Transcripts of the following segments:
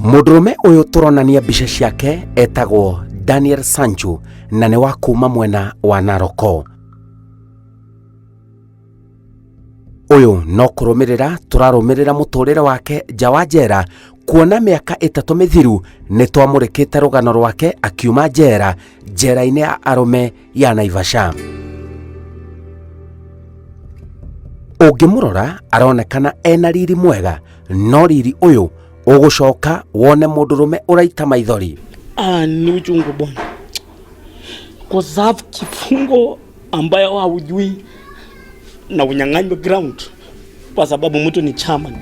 Mũndũrũme ũyũ tũronania mbica ciake etagwo Daniel Sancho na nĩ wa kuma mwena wa Naroko. Ũyũ no kũrũmĩrĩra tũrarũmĩrĩra mũtũrĩre wake nja wa njera, kuona mĩaka 3 mĩthiru nĩ twamũrĩkĩte rũgano rwake akiuma njera, njera-inĩ ya arũme ya Naivasha. Ũngĩmũrora aronekana ena riri mwega, no riri ũyũ ũgũcoka wone mũndũrũme ũraita maithori. Ni uchungu bwana, kwa sababu kifungo ambayo haujui na unyang'anywe ground kwa sababu mtu ni chairman.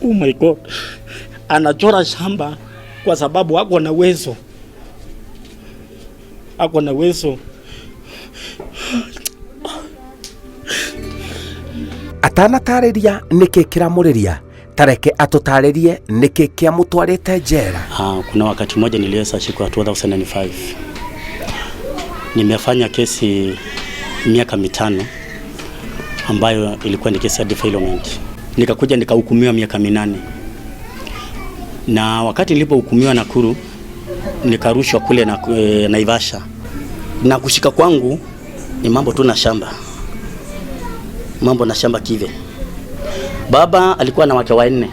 Oh my God, anachora shamba kwa sababu ako na uwezo, ako na uwezo. Atanatarĩria nĩkĩ kĩramũrĩria, tareke atũtarĩrie nĩkĩ kĩamũtwarĩte njera. Kuna wakati mmoja niliweza shikwa 2005. Nimefanya kesi miaka 5 ambayo ilikuwa ni kesi ya defilement. Nikakuja nikahukumiwa miaka 8. Na wakati nilipohukumiwa Nakuru, nikarushwa kule na Naivasha. Na kushika kwangu ni mambo tu na shamba. Mambo na shamba Kive. Baba alikuwa na wake 4.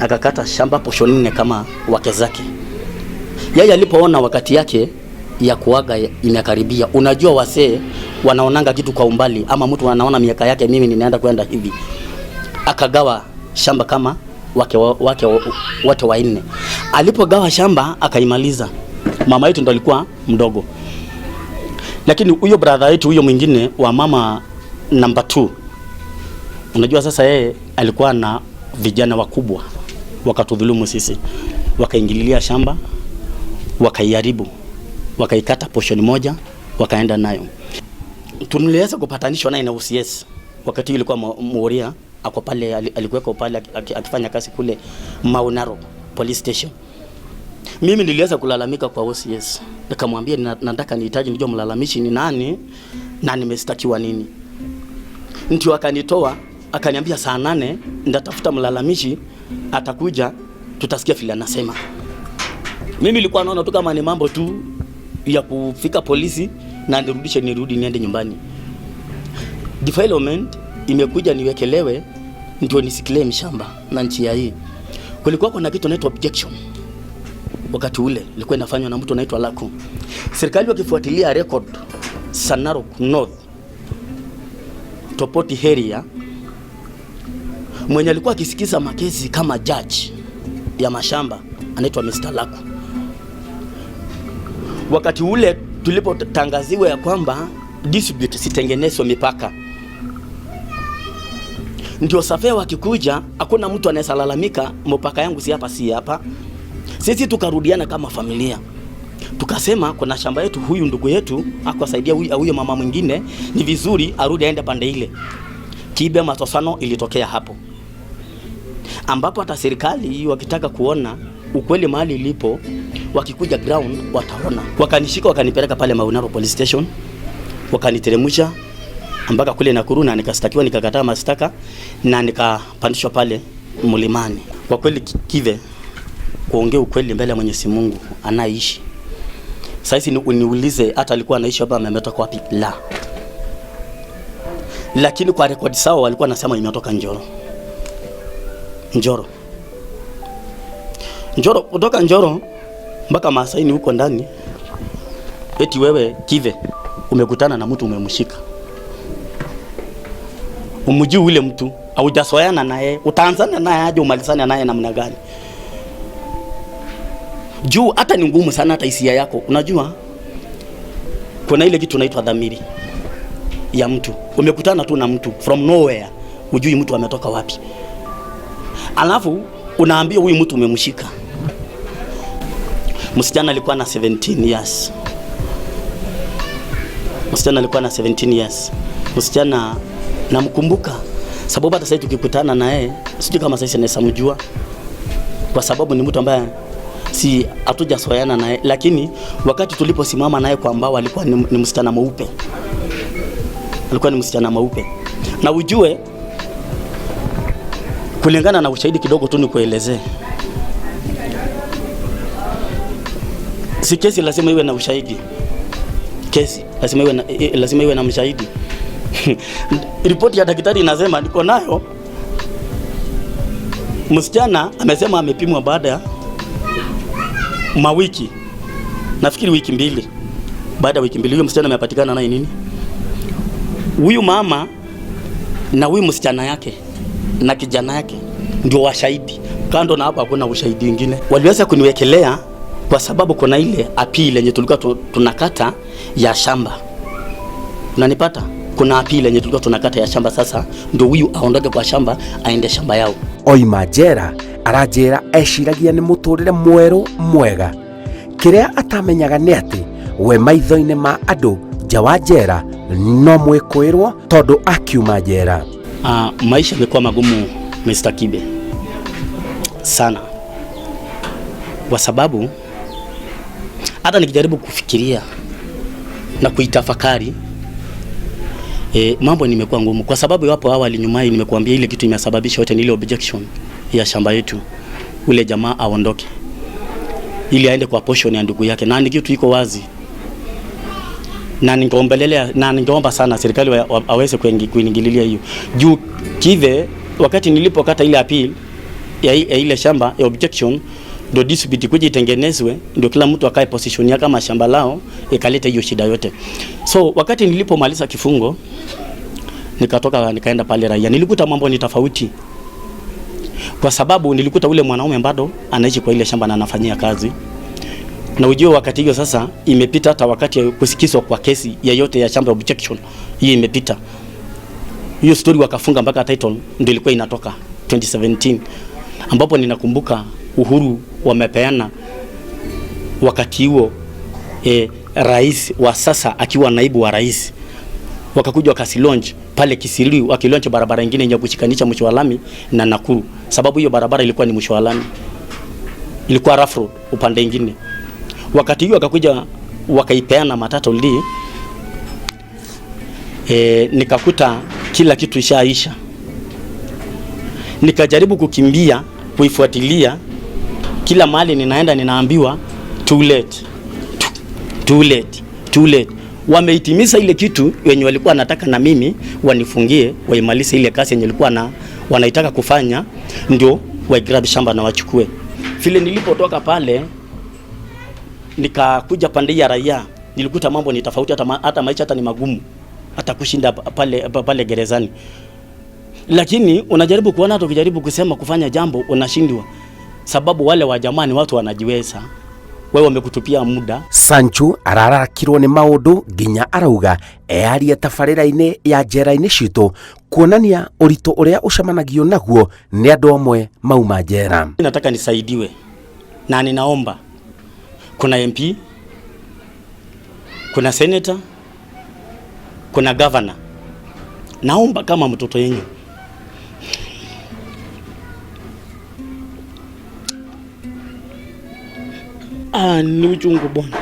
Akakata shamba portion 4 kama wake zake. Yeye alipoona wakati yake ya kuaga imekaribia. Unajua wasee wanaonanga kitu kwa umbali, ama mtu anaona miaka yake, mimi ninaenda kwenda hivi. Akagawa shamba kama wake wote 4. Alipogawa shamba akaimaliza. Mama yetu ndo alikuwa mdogo. Lakini huyo brother yetu huyo mwingine wa mama number 2, unajua sasa yeye alikuwa na vijana wakubwa, wakatudhulumu sisi. Wakaingililia shamba, wakaiharibu, wakaikata portion moja, wakaenda nayo. Tuliweza kupatanishwa naye na OCS. Wakati ilikuwa Muoria ako pale, alikuweko pale akifanya kazi kule Mau Narok Police Station. Mimi niliweza kulalamika kwa OCS. Nikamwambia nataka nihitaji nijue mlalamishi ni nani na nimestakiwa nini. Ndio akanitoa, akaniambia saa 8 nitatafuta mlalamishi atakuja, tutasikia vile anasema. Mimi nilikuwa naona tu kama ni mambo tu ya kufika polisi na nirudishe, nirudi niende nyumbani. Defilement imekuja niwekelewe ndio nisiclaim shamba na nchi ya hii. Kulikuwa kuna kitu inaitwa objection. Wakati ule ilikuwa inafanywa na mtu anaitwa Laku. Serikali wakifuatilia record Narok North Topoti area, mwenye alikuwa akisikiza makesi kama judge ya mashamba anaitwa Mr. Laku. Wakati ule tulipotangaziwa ya kwamba dispute sitengenezwe mipaka, ndio safea wakikuja hakuna mtu anaweza lalamika mpaka yangu si hapa si hapa. Sisi tukarudiana kama familia. Tukasema kuna shamba yetu, huyu ndugu yetu akasaidia huyo mama mwingine, ni vizuri arudi aende pande ile. Kibe matosano ilitokea hapo, ambapo hata serikali wakitaka kuona ukweli mahali ilipo, wakikuja ground wataona. Wakanishika wakanipeleka pale Mau Narok Police Station, wakaniteremsha mpaka kule Nakuru na nikastakiwa, nikakataa mashtaka na nikapandishwa pale mlimani. Kwa kweli Kive, kuongea ukweli mbele ya Mwenyezi Mungu anaishi. Sasa niulize hata alikuwa anaishi hapa ametoka wapi? La. Lakini kwa rekodi sawa walikuwa wanasema imetoka Njoro. Njoro. Njoro, kutoka Njoro mpaka Masaini huko ndani. Eti wewe Kive umekutana na mtu umemshika. Umjui ule mtu, haujazoeana naye, utaanzana naye aje, umalizane naye namna gani? Juu hata ni ngumu sana hata hisia yako. Unajua kuna ile kitu inaitwa dhamiri ya mtu. Umekutana tu na mtu from nowhere, hujui mtu ametoka wapi. Alafu unaambia huyu mtu umemshika. Msichana alikuwa na 17 years. Msichana alikuwa na 17 years. Msichana namkumbuka sababu hata sasa tukikutana naye sijui kama sasa naweza mjua, kwa sababu ni mtu ambaye si hatujazoeana naye, lakini wakati tuliposimama naye kwa mbao alikuwa ni msichana mweupe. Alikuwa ni msichana mweupe. Na ujue Kulingana na ushahidi kidogo tu nikuelezee. Si kesi lazima iwe na ushahidi. Kesi lazima iwe na mshahidi. Ripoti ya daktari inasema niko nayo. Msichana amesema amepimwa baada ya mawiki, nafikiri wiki mbili. Baada ya wiki mbili huyo msichana amepatikana naye nini? Huyu mama na huyu msichana yake na kijana yake ndio washahidi. Kando na hapo hakuna ushahidi mwingine. Waliweza kuniwekelea kwa sababu kuna ile appeal yenye tulikuwa tunakata ya shamba. Unanipata? Kuna appeal yenye tulikuwa tunakata ya shamba, sasa ndio huyu aondoke kwa shamba aende shamba yao. Oima njera aranjĩra eciragia nĩ mũtũrĩre mwerũ mwega. Kĩrĩa atamenyaga nĩ atĩ we maitho-inĩ ma andũ nja wa njera no mwĩkũĩrwo tondũ akiuma njera. Maisha yamekuwa magumu Mr. Kibe sana, kwa sababu hata nikijaribu kufikiria na kuitafakari mambo nimekuwa ngumu, kwa sababu hapo awali nyuma nimekuambia ile kitu imesababisha yote ni ile objection ya shamba yetu, ule jamaa aondoke ili aende kwa portion ya ndugu yake, na ni kitu iko wazi, na ningeombelelea na ningeomba sana serikali aweze kuingililia hiyo juu Kive. Wakati nilipokata ile appeal ya ile shamba ya objection, ndio dispute kuja itengenezwe, ndio kila mtu akae position yake kama shamba lao, ikaleta hiyo shida yote. So wakati nilipomaliza kifungo nikatoka nikaenda pale raia, nilikuta mambo ni tofauti, kwa sababu nilikuta ule mwanaume bado anaishi kwa ile shamba na anafanyia kazi. Na ujue wakati hiyo sasa imepita, hata wakati kusikizwa kwa kesi yeyote ya shamba objection hiyo imepita. Hiyo story wakafunga mpaka title ndio ilikuwa inatoka 2017, ambapo ninakumbuka Uhuru wamepeana wakati huo rais wa sasa akiwa naibu wa rais, wakakuja wakasilaunch pale Kisiri, wakilaunch barabara nyingine ya kushikanisha mwisho wa lami na Nakuru, sababu hiyo barabara ilikuwa ni mwisho wa lami, ilikuwa rough road upande mwingine. Wakati huo wakakuja wakaipeana matatu li nikakuta kila kitu ishaisha. Nikajaribu kukimbia kuifuatilia, kila mahali ninaenda ninaambiwa too late, too late, too late. Wameitimiza ile kitu wenye walikuwa nataka na mimi wanifungie, waimalize ile kazi yenye walikuwa na wanaitaka kufanya, ndio wa grab shamba na wachukue. Vile nilipotoka pale nikakuja pande ya raia, nilikuta mambo ni tofauti, hata maisha hata ni magumu hata kushinda pale gerezani. Lakini unajaribu kuona, hata ukijaribu kusema kufanya jambo unashindwa, sababu wale wa jamani watu wanajiweza, wewe wamekutupia muda. Sanchu ararakirwo ni maundu nginya arauga earie tabarĩra-inĩ ya njera-inĩ citũ kuonania ũritũ ũrĩa ũcemanagio naguo nĩ andũ amwe mauma njera. Nataka nisaidiwe na ninaomba, kuna MP, kuna senator, kuna governor, naomba kama mtoto yenyu ni uchungu bwana,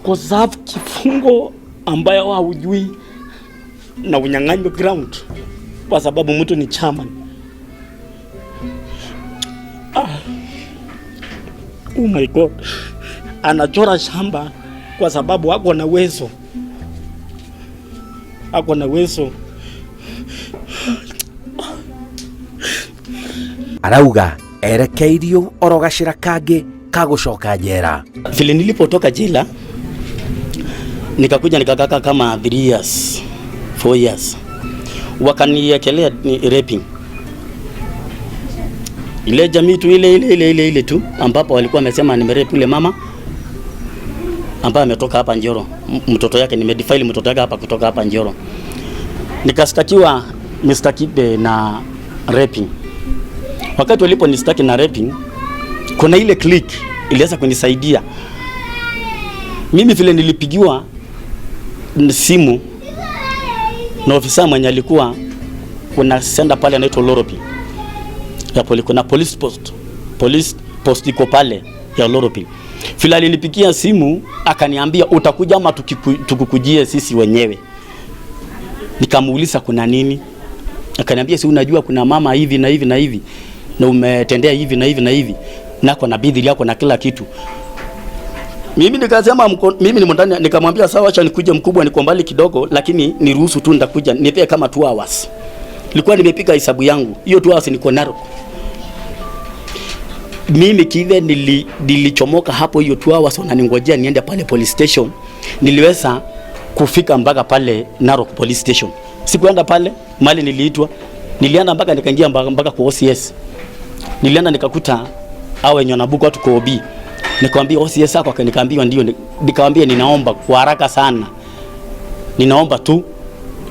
kwa sababu kifungo ambayo haujui na unyang'anywa ground kwa sababu mtu ni chairman. Oh my God, anachora shamba kwa sababu ako na uwezo, ako na uwezo. Arauga erekeirio oro gacira kangi ka gucoka njera. Vile nilipotoka jela nikakuja nikakaka kama 3 years 4 years, wakaniekelea ni raping ile jamii tu ile ile ile ile ile tu, ambapo walikuwa wamesema nimerape yule mama ambaye ametoka hapa Njoro, mtoto yake nimedefile mtoto yake hapa kutoka hapa Njoro. Nikastakiwa Mr. Kibe na raping. Wakati waliponistaki na raping, kuna ile click iliweza kunisaidia mimi. Vile nilipigiwa simu na ofisa mwenye alikuwa kuna senda pale anaitwa Loropi ya poli, kuna police post, police post iko pale ya Loropi. Vile alinipigia simu akaniambia utakuja ama tukukujie sisi wenyewe. Nikamuuliza kuna nini? Akaniambia, si unajua kuna mama hivi na hivi na hivi na umetendea hivi na hivi na hivi, nako na bidhi yako na kila kitu. Mimi nikasema mimi ni ndani, nikamwambia sawa, acha nikuje mkubwa, niko mbali kidogo, lakini niruhusu tu, nitakuja nipe kama 2 hours. Nilikuwa nimepiga hesabu yangu hiyo 2 hours niko Narok. Mimi kive nilichomoka hapo hiyo 2 hours wananingojea niende pale police station. Niliweza kufika mpaka pale Narok police station. Sikuenda pale mali niliitwa, nilienda mpaka nikaingia mpaka kwa OCS. Nilienda nikakuta hao wenye wanabuka watu kwa OB. Nikamwambia OCS yako, nikaambiwa ndio. Nikamwambia ninaomba kwa haraka sana, ninaomba tu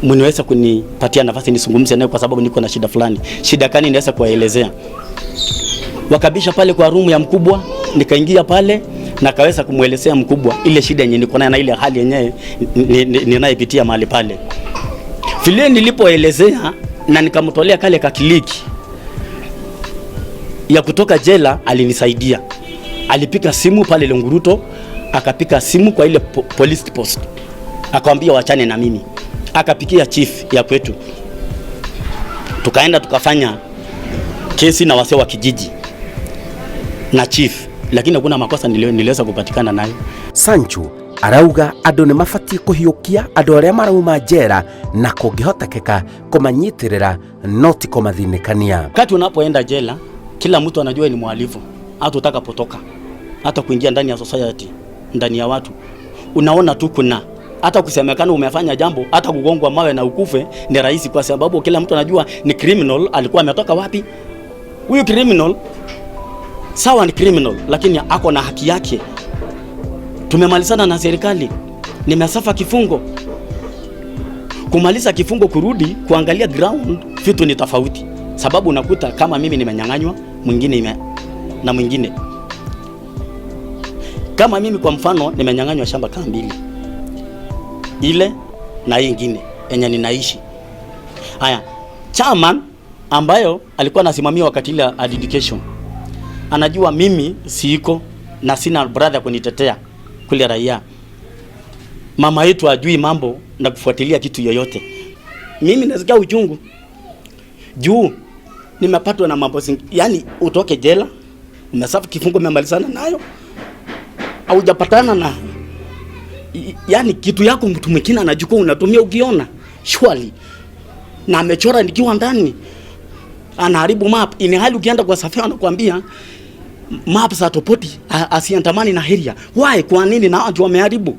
mniweza kunipatia nafasi nizungumze naye kwa sababu niko na shida fulani. Shida kani naweza kuwaelezea. Wakabisha pale kwa room ya mkubwa, nikaingia pale na kaweza kumuelezea mkubwa ile shida yenye niko nayo na ile hali yenyewe ninayopitia mahali pale. Vile nilipoelezea na nikamtolea kale kakiliki ya kutoka jela, alinisaidia. Alipiga simu pale Longuruto, akapiga simu kwa ile police post, akamwambia wachane na mimi. Akapikia chief ya kwetu, tukaenda tukafanya kesi na wasee wa kijiji na chief, lakini hakuna makosa niliweza kupatikana nayo. Sanchu arauga andũ nĩ mabatiĩ kũhiũkia andũ arĩa marauma njera na kũngĩhotekeka kũmanyitirĩra no ti kũmathinĩkania. Wakati unapoenda jela, kila mtu anajua ni mhalifu, hata utakapotoka, hata kuingia ndani ya society, ndani ya watu, unaona tu kuna hata kusemekana umefanya jambo, hata kugongwa mawe na ukufe ni rahisi, kwa sababu kila mtu anajua ni criminal, alikuwa ametoka wapi. Huyu criminal sawa, ni criminal, lakini ako na haki yake. Tumemalizana na serikali, nimesafa kifungo. Kumaliza kifungo kurudi kuangalia ground, vitu ni tofauti, sababu unakuta kama mimi nimenyang'anywa, mwingine na mwingine. Kama mimi kwa mfano nimenyang'anywa shamba kama mbili, ile na hii ingine yenye ninaishi. Haya, chairman ambayo alikuwa anasimamia wakati ile adjudication anajua mimi siiko na sina brother kunitetea kule raia. Mama yetu ajui mambo na kufuatilia kitu yoyote. Mimi nasikia uchungu juu nimepatwa na mambo, yani utoke jela umesafu kifungo umemalizana nayo, haujapatana na yani kitu yako mtu mwingine anachukua unatumia ukiona surely, na amechora nikiwa ndani, anaharibu map. Ini hali ukienda kwa safari anakuambia map za topoti asiandamani na area. Why? Kwa nini na watu wameharibu?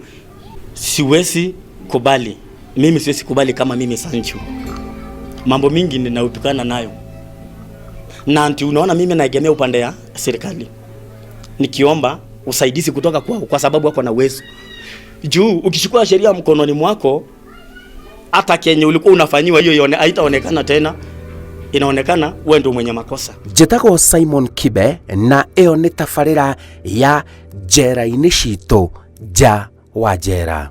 Siwezi kubali. Mimi siwezi kubali kama mimi Sancho. Mambo mingi ninaupikana nayo. Na nti unaona mimi naegemea upande ya serikali. Nikiomba usaidizi kutoka kwao kwa sababu wako na uwezo. Juu ukichukua sheria mkononi mwako, hata kenye ulikuwa unafanyiwa hiyo haitaonekana tena. Inaonekana wewe ndio mwenye makosa. Njĩtagwo Simon Kibe na ĩyo nĩ tabarĩra ya njera-inĩ citũ nja wa njera.